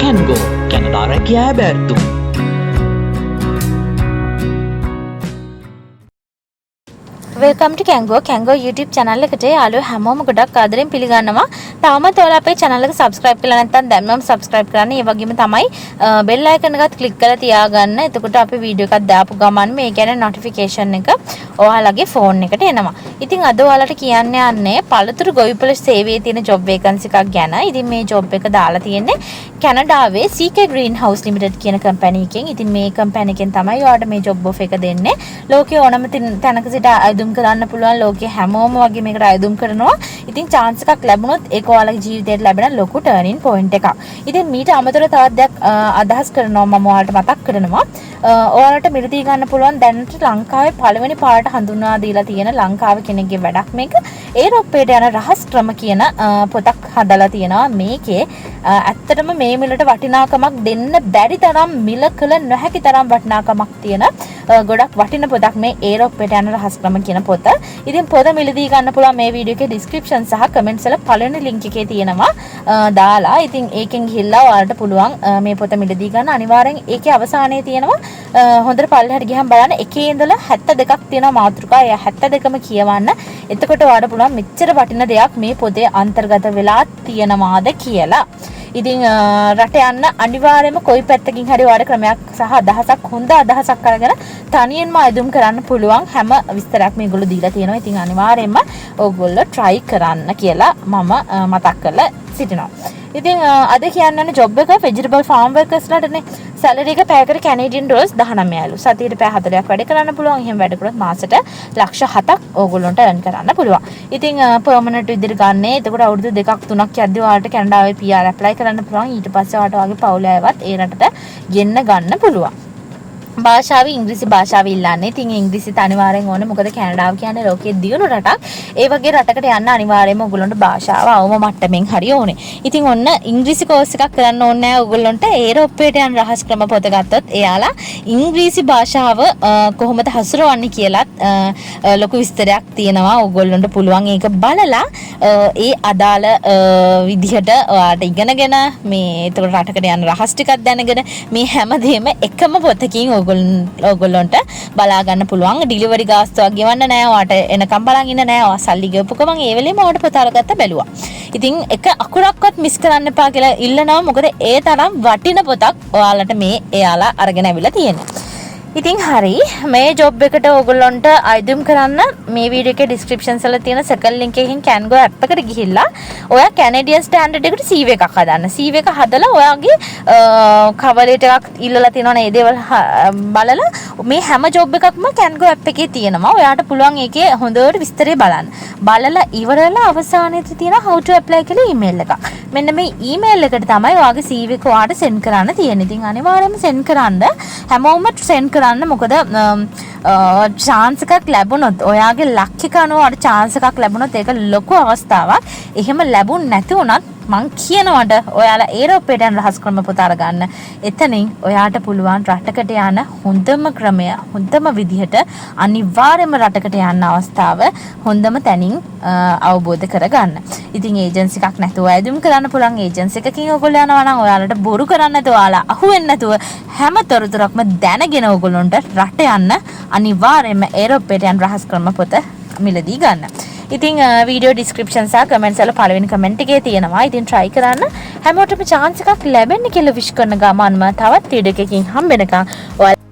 කැන්ගෝ, Canada රැකියා ඇබෑර්තු. Welcome ටු කැන්ගෝ. කැන්ගෝ YouTube channel එකට යාළුවෝ හැමෝම ගොඩක් ආදරෙන් පිළිගන්නවා. තාමත් ඔයාලා අපේ channel එක subscribe කරලා නැත්නම් දැන්මම subscribe කරන්න. ඒ වගේම තමයි bell icon එකත් click කරලා තියාගන්න. එතකොට අපි වීඩියෝ එකක් දාපු ගමන් මේ ගැන notification එක ඔයාලගේ ෆෝන් එකට එනවා. ඉතින් අද ඔයාලට කියන්න යන්නේ පළතුරු ගොවිපළ සේවයේ තියෙන job vacancy එකක් ගැන. ඉතින් මේ job එක දාලා තියෙන්නේ කැනඩාවේ CK Greenhouse Limited කියන කම්පැනි එකෙන්. ඉතින් මේ කම්පැනි එකෙන් තමයි ඔයාලට මේ job offer එක දෙන්නේ. ලෝකයේ ඕනම තැනක සිට අයදුම් කරන්න පුළුවන්. ලෝකයේ හැමෝම වගේ මේකට අයදුම් කරනවා. ඉතින් chance එකක් ලැබුණොත් ඒක ඔයාලගේ ජීවිතයට ලැබෙන ලොකු turning point එකක්. ඉතින් මීට අමතරව තවත් දෙයක් අදහස් කරනවා, මම ඔයාලට මතක් කරනවා. ඔයාලට මිලදී ගන්න පුළුවන් දැනට ලංකාවේ පළවෙනි පාරට හඳුන්වා දීලා තියෙන ලංකාවේ කෙනෙක්ගේ වැඩක් මේක. ඒරොප්පයට යන රහස් ක්‍රම කියන පොතක් හදලා තියෙනවා. මේකේ ඇත්තටම මේ මිලට වටිනාකමක් දෙන්න බැරි තරම්, මිල කළ නොහැකි තරම් වටිනාකමක් තියෙන ගොඩක් වටින පොතක් මේ ඒරොප්පයට යන රහස් ක්‍රම කියන පොත. ඉතින් පොත මිලදී ගන්න පුළුවන් මේ වීඩියෝ එකේ ඩිස්ක්‍රිප්ෂන් සහ කමෙන්ට්ස් වල පළවෙනි ලින්ක් එකේ තියෙනවා දාලා. ඉතින් ඒකෙන් ගිහිල්ලා ඔයාලට පුළුවන් මේ පොත මිලදී ගන්න. අනිවාර්යෙන් ඒකේ අවසානයේ තියෙනවා, හොඳට පල්ලෙහාට ගියහම බලන්න, එකේ ඉඳලා 72ක් තියෙනවා මාතෘකා. ඒ 72ම කියවන්න. එතකොට ඔයාලට පුළුවන් මෙච්චර වටින දෙයක් මේ පොතේ අන්තර්ගත වෙලා තියෙනවාද කියලා. ඉතින් රට යන්න අනිවාර්යයෙන්ම කොයි පැත්තකින් හරි ඔයාලට ක්‍රමයක් සහ අදහසක්, හොඳ අදහසක් අරගෙන තනියෙන්ම අයදුම් කරන්න පුළුවන් හැම විස්තරයක් මේගොල්ලෝ දීලා තියෙනවා. ඉතින් අනිවාර්යයෙන්ම ඕගොල්ලෝ try කරන්න කියලා මම මතක් කරලා සිටිනවා. ඉතින් අද කියන්න යන ජොබ් එක වෙජිටබල් ෆාම් වර්කර්ස්ලාටනේ. සැලරි එක පැයකට කැනේඩියන් ඩොලර්ස් 19ලු. සතියට පැය 4ක් වැඩ කරන්න පුළුවන්. එහෙම වැඩ කරොත් මාසෙට ලක්ෂ 7ක් ඕගොල්ලන්ට earn කරන්න පුළුවන්. ඉතින් පර්මනන්ට් විදිහට ගන්නේ. එතකොට අවුරුදු 2ක් 3ක් යද්දි ඔයාලට කැනඩාවේ PR apply කරන්න පුළුවන්. ඊට පස්සේ ඔයාලට ඔයාගේ පවුලේ අයවත් ඒ රටට ගෙන්න ගන්න පුළුවන්. භාෂාව ඉංග්‍රීසි භාෂාව ඉල්ලන්නේ. ඉතින් ඉංග්‍රීසිත් අනිවාර්යෙන් ඕනේ. මොකද කැනඩාව කියන්නේ ලෝකයේ දියුණු රටක්. ඒ වගේ රටකට යන්න අනිවාර්යයෙන්ම ඔයගොල්ලන්ට භාෂාව අවම මට්ටමින් හරි ඕනේ. ඉතින් ඔන්න ඉංග්‍රීසි කෝස් එකක් කරන්න ඕනේ නෑ ඔයගොල්ලන්ට. ඒරොප්පයට යන රහස් ක්‍රම පොත ගත්තොත් එයාලා ඉංග්‍රීසි භාෂාව කොහොමද හසුරවන්නේ කියලත් අ, අ, ලොකු විස්තරයක් තියෙනවා. ඔයගොල්ලන්ට පුළුවන් ඒක බලලා ඒ අදාළ විදිහට ඔයාලට ඉගෙනගෙන, මේ එතකොට රටකට යන රහස් ටිකක් දැනගෙන, මේ හැමදේම එකම පොතකින් ඔයගොල්ලන්ට බලා ගන්න පුළුවන්. ඩිලිවරි ගාස්තුවක් ගෙවන්න නෑ. ඔයාට එනකම් බලන් ඉන්න නෑ. ඔයා සල්ලි ගෙවපු ගමන් ඒ වෙලේම ඔයාට පොත අරගත්ත බැලුවා. ඉතින් එක අකුරක්වත් මිස් කරන්න එපා කියලා ඉල්ලනවා. මොකද ඒ තරම් වටින පොතක් ඔයාලට මේ එයාලා අරගෙන ඇවිල්ලා තියෙන්නේ. ඉතින් හරි, මේ ජොබ් එකට ඔයගොල්ලන්ට අයදුම් කරන්න මේ වීඩියෝ එකේ ඩිස්ක්‍රිප්ෂන්ස් වල තියෙන සෙකන්ඩ් ලින්ක් එකකින් Cango app එකට ගිහිල්ලා ඔයා කැනේඩියන් ස්ටෑන්ඩඩ් එකට CV එකක් හදන්න. CV එක හදලා ඔයාගේ කවර් ලෙටර් එකක් ඉල්ලලා තියෙනවනේ, ඒ දේවල් බලලා මේ හැම ජොබ් එකක්ම Cango app එකේ තියෙනවා. ඔයාට පුළුවන් ඒකේ හොඳට විස්තරය බලන්න. බලලා ඉවරලා අවසානයේදී තියෙන how to apply කියලා ඊමේල් එකක්. මෙන්න මේ ඊමේල් එකට තමයි ඔයාගේ CV එක ඔයාට සෙන්ඩ් කරන්න තියෙන්නේ. ඉතින් අනිවාර්යයෙන්ම සෙන්ඩ් කරන්න. හැමෝම සෙන්ඩ් කරන්න. මොකද චාන්ස් එකක් ලැබුණොත්, ඔයාගේ ලක් එක අනුව ඔයාට චාන්ස් එකක් ලැබුණොත් ඒක ලොකු අවස්ථාවක්. එහෙම ලැබුණ නැති වුණත් මං කියනවට ඔයාලා ඒරොප්පයට යන රහස් ක්‍රම පොත අරගන්න. එතනින් ඔයාට පුළුවන් රටකට යන හොඳම ක්‍රමය, හොඳම විදිහට අනිවාර්යයෙන්ම රටකට යන්න අවස්ථාව හොඳම තැනින් අවබෝධ කරගන්න. ඉතින් ඒජන්සි එකක් නැතුව අයදුම් කරන්න පුළුවන්. ඒජන්සි එකකින් ඔයගොල්ලෝ යනවා නම් ඔයාලට බොරු කරන්න නැතුව, ඔයාලා අහු වෙන්නේ නැතුව, හැම තොරතුරක්ම දැනගෙන ඔයගොල්ලන්ට රට යන්න අනිවාර්යයෙන්ම ඒරොප්පයට යන රහස් ක්‍රම පොත මිලදී ගන්න. ඉතින් වීඩියෝ ඩිස්ක්‍රිප්ෂන් සහ කමෙන්ට්ස් වල පළවෙනි කමෙන්ට් එකේ තියෙනවා. ඉතින් try කරන්න. හැමෝටම chance එකක් ලැබෙන්න කියලා විශ් කරන ගමන්ම තවත් වීඩියෝ එකකින් හම්බ වෙනකන් ඔයාලා